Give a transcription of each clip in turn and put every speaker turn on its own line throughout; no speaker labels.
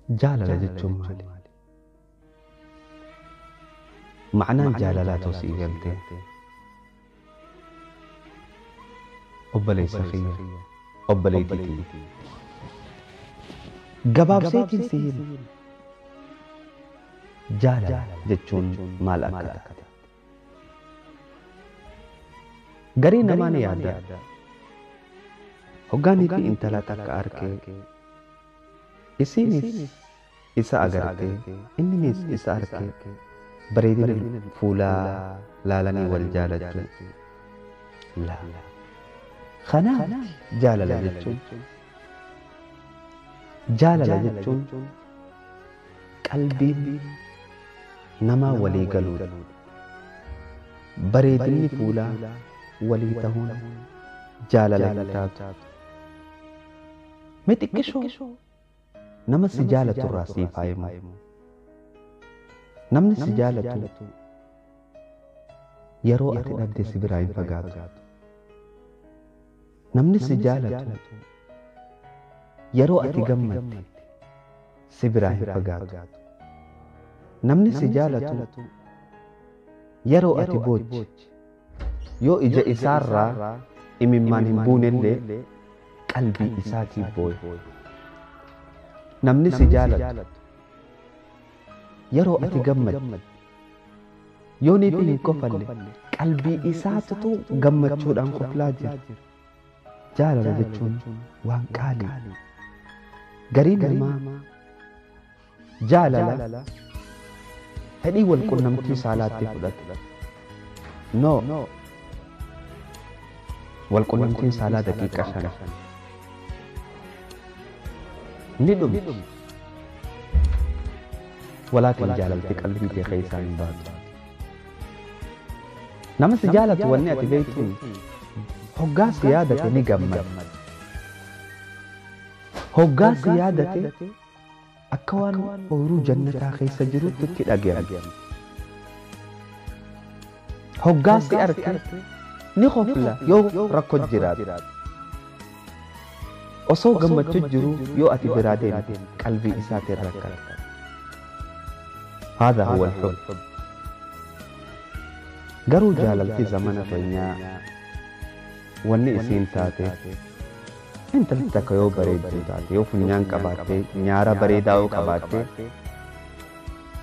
Jaalala jechuun maali? Ma'anaan jaalalaa tosii galtee obboleessa kiyya, obboleettii tiyya. Gabaabseetiin si hima. Jaalala jechuun maal akka ta'e. Garii namaa ni yaadda. Hoggaanii fi intala takka arkee isiinis isa agartee inninis isa arkee bareedina fuulaa laalanii wal jaalachuu. Laa. Kanaaf jaalala jechuun jaalala jechuun qalbiin namaa walii galuudha. Bareedinni fuulaa walii ta'uun jaalala hin taatu. Mee xiqqishoo nama si jaalatu irraa siif haa himu. Namni si jaalatu yeroo ati dhabde si biraa hin fagaatu. Namni si jaalatu yeroo ati gammadde si biraa hin fagaatu. Namni si jaalatu yeroo ati booche yoo ija isaarraa imimmaan hin buunellee qalbii isaatii booye. Namni si jaalatu yeroo ati gammadde yoo niitiin hin kofalle qalbii isaatutu gammachuudhaan koflaa jira. Jaalala jechuun waan qaalii. Gariin namaa jaalala fedhii wal qunnamtii saalaatti fudhata. No. Wal qunnamtiin saalaa daqiiqa 5. Ni dhumti. Walaakin jaalalti qalbii kee keessaa hin baatu. Nama si jaalatu wanni ati beektuun hoggaa si yaadate ni gammada. Hoggaa si yaadate akka waan ooyiruu jannataa keessa jirutti itti dhaga'ama. Hoggaa si arge ni kofla yoo rakkoo jiraate. Osoo gammachuu jiru yoo ati biraa deemte qalbii isaatiin rakkata. هذا هو الحب. Garuu jaalalti zamana keenyaa wanni isiin taate intalli takka yoo bareedduu taate yoo funyaan qabaatte nyaara bareedaa yoo qabaatte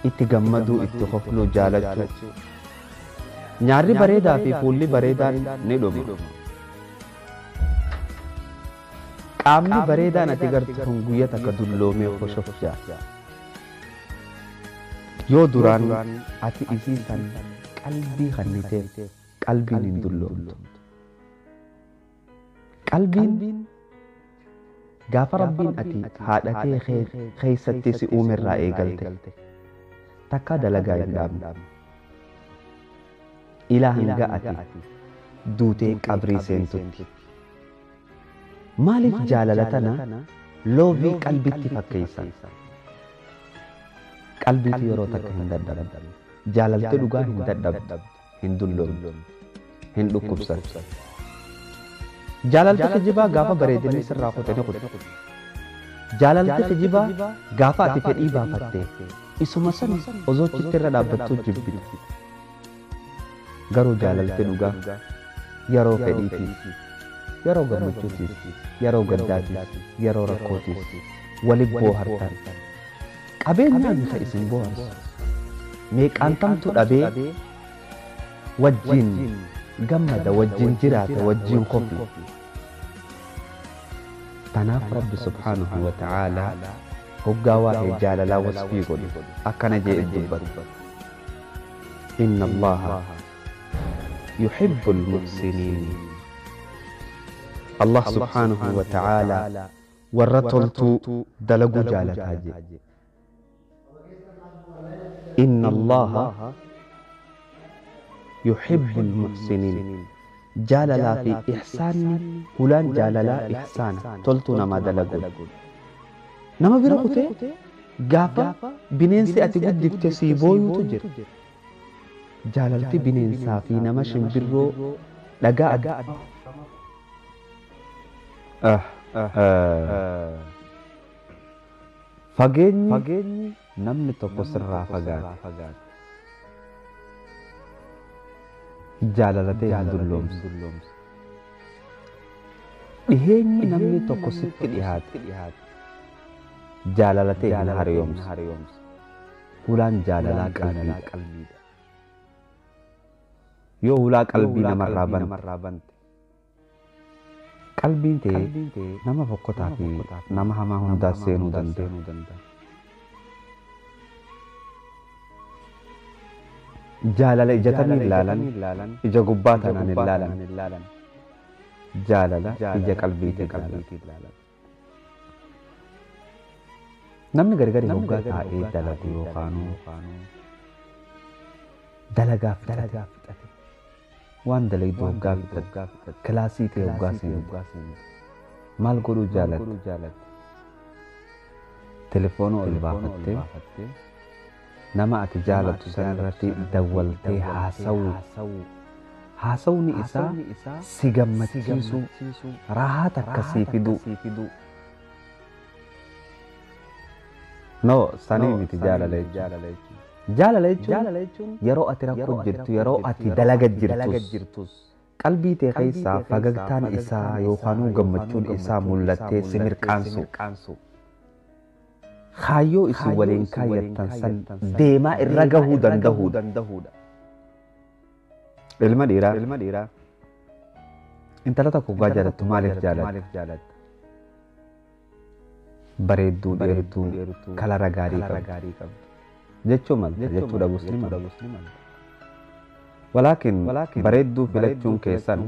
itti gammaduu itti kofluu jaalachuu. Nyaarri bareedaa fi fuulli bareedaan ni dhuma. Qaamni bareedaan ati gartu kun guyyaa takka dulloomee koshof jaa. Yoo duraan ati isii san qalbii kanniteef qalbiin hin dulloomtu. Qalbiin gaafa rabbiin ati haadhatee keessatti si uumerraa eegalte takka dalagaa hin dhaabne. Ilaa hanga ati duutee qabrii seentutti. Maaliif jaalala tana loobii qalbitti fakkeessan? Qalbiitu yeroo takka hin dadhabne. Jaalalti dhugaa hin dadhabdu, hin dulloomtu, hin dhukkubsattu. Jaalalti kijibaa gaafa bareedinni sirraa kute ni kutu. Jaalalti kijibaa gaafa ati fedhii baafatte isuma san osoo achitti irra dhaabbattuu jibbita. Garuu jaalalti dhugaa yeroo fedhiitiis, yeroo gammachuutiis, yeroo gaddaatiis, yeroo rakkootiis waliin boohartan. Qabeenyaan isa isin bohaarsu. Meeqaantamtu dhabee wajjin gammada, wajjin jiraata, wajjin kofla. Tanaaf Rabbi subhaanahu wa ta'aalaa hoggaa waa'ee jaalalaa wasfii godhu akkana jedhee dubbata. Inna Allaha yuhibbul muhsiniin. Allah subhaanahu wa ta'aalaa warra toltuu dalaguu jaalataa jedhe. Inna Allaha yuhibbul muhsiniin. Jaalalaa fi ihsaanni hulaan jaalalaa ihsaana toltuu namaa dalagu. Nama bira kutee gaafa bineensi ati guddifte sii booyuutu jira. Jaalalti bineensaa fi nama shimbirroo dhagaa adda. Fageenyi namni tokko sirraa fagaate jaalalatee hin dulloomsu. Dhiheenyi namni tokko sitti dhihaate jaalalatee hin hariyoomsu. Hulaan jaalalaa qalbiidha. Yoo hulaa qalbii namarraa bante qalbiin ta'e nama fokkotaa fi nama hamaa hundaa seenuu danda'a. Jaalala ija tamiin ilaalan, ija gubbaa tanaan ilaalan. Jaalala ija qalbiitiin ilaalan. Namni gargari hoggaa taa'ee dalagu yookaan dalagaa fixate waan dalagdu hoggaa fixate kilaasii ta'e hoggaa seenu maal godhuu jaalatta? Telefoona ol baafattee nama ati jaalattu sanarratti dawwaltee haasawuu. Haasawni isaa si gammachiisuu, raahaa takka sii fiduu. No, sanii miti jaalala jechuun. Jaalala jechuun yeroo ati rakkoo jirtu, yeroo ati dalaga jirtus qalbii tee keessaa fagagtaan isaa yookaan gammachuun isaa mul'attee si mirqaansu. Kaayyoo isin waliin kaayyattan san deemaa irra gahuu danda'uudha. Ilma dhiiraa intala tokko hoggaa jaalattu maaliif jaalatta? Bareedduu, dheertuu, kalara gaarii qabdu jechuu malta, jechuu dhabus ni malta. Walaakin bareedduu filachuun keessan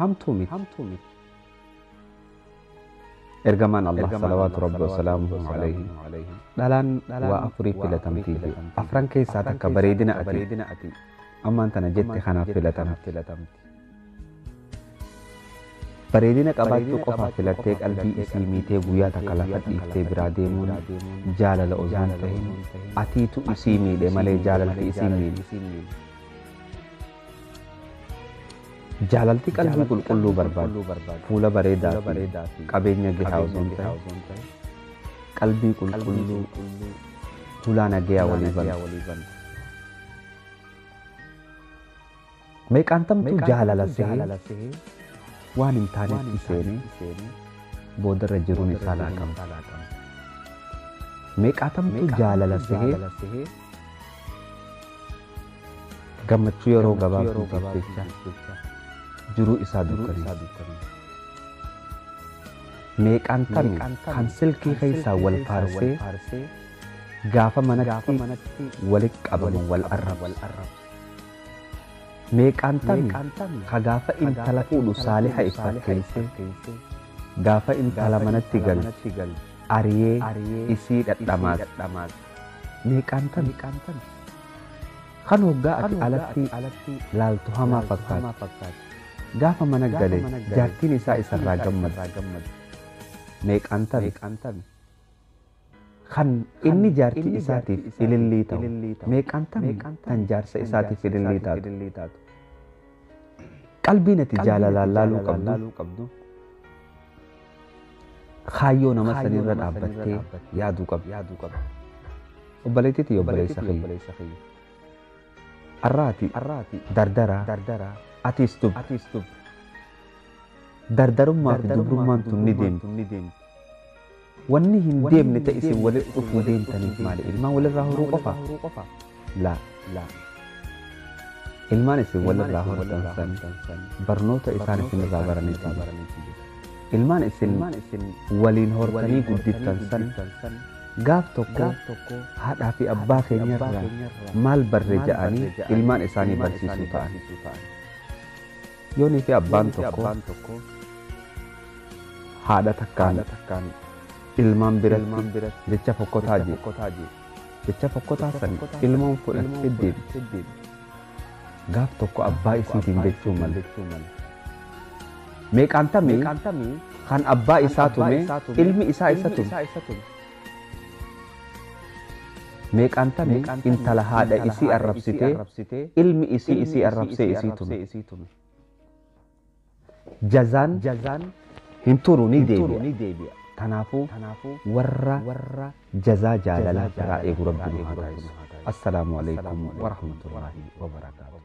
hamtuu miti. Ergamaan Allah salawaatu rabbi wasalaamuhu alayhi dhalaan waa afurii filatamtii jiru. Afran keessaa takka bareedina ati ammaan tana jette kanaaf filatamti. Bareedina qabaachuu qofaaf filattee qalbii isii miitee guyyaa takka lafa dhiiftee biraa deemuun jaalala osoo hin ta'in atiitu isii miidhe malee jaalalti isii miidhe. Jaalalti qalbii qulqulluu barbaadu, fuula bareedaa fi qabeenya gahaa osoo hin ta'in qalbii qulqulluu hulaa nagayaa walii banu. Meeqaan tamtuu jaalala sehee waan hin taanetti seenee boodarra jiruun isaa laaqama. Meeqaa tamtuu jaalala sehee gammachuu yeroo gabaabduutiif jecha jiruu isaa dukkaneessa. Meeqaan tami kan silkii keessaa wal faarsee gaafa manatti walitti qabamu wal arrabsu. Meeqaan tami ka gaafa intala fuudhu saaliha iffakkeessee gaafa intala manatti galu ariyee isii dhadhamaatu. Meeqaan tami kan hoggaa ati alatti laaltu hamaa fakkaatu. Gaafa mana gale jaartiin isaa isarraa gammaddu. Meeqaan tami kan inni jaartii isaatiif ilillii ta'u. Meeqaan tami tan jaarsa isaatiif ilillii taatu. Qalbiin ati jaalalaan laaluu qabdu kaayyoo nama sanirra dhaabbattee yaaduu qabdu. Obboleettiitii obboleessa kiyya. Arraati dardaraa atiis dubbi. Dardarummaa fi dubrummaan tun ni deemti. Wanni hin deemne ta'e isin walitti dhufuu deemtaniif maali? Ilmaan walirraa horuu qofa? Laa. Ilmaan isin walirraa hortan san barnoota isaan isinirraa baraniitu jira. Ilmaan isin waliin hortanii guddiftan san gaaf tokko haadhaa fi abbaa keenyarraa maal barre ja'anii ilmaan isaanii barsiisuu ta'an. Yoonii fi abbaan tokko haadha takkaan ilmaan biratti jecha fokkotaa jee. Jecha fokkotaa san ilmoon fudhattee deemti. Gaaf tokko abbaa isiitiin jechuu malee. Meeqaan tamee kan abbaa isaa tume ilmi isaa isa tume. Meeqaan tamee intala haadha isii arrabsitee ilmi isii isii arrabsee isii tume. Jazaan hin turu ni deebi'a. Tanaafuu warra jazaa jaalalaa irraa eegu Rabbi nu haa taasisu. Assalaamu alaikum warahmatullaahi wabarakaatu.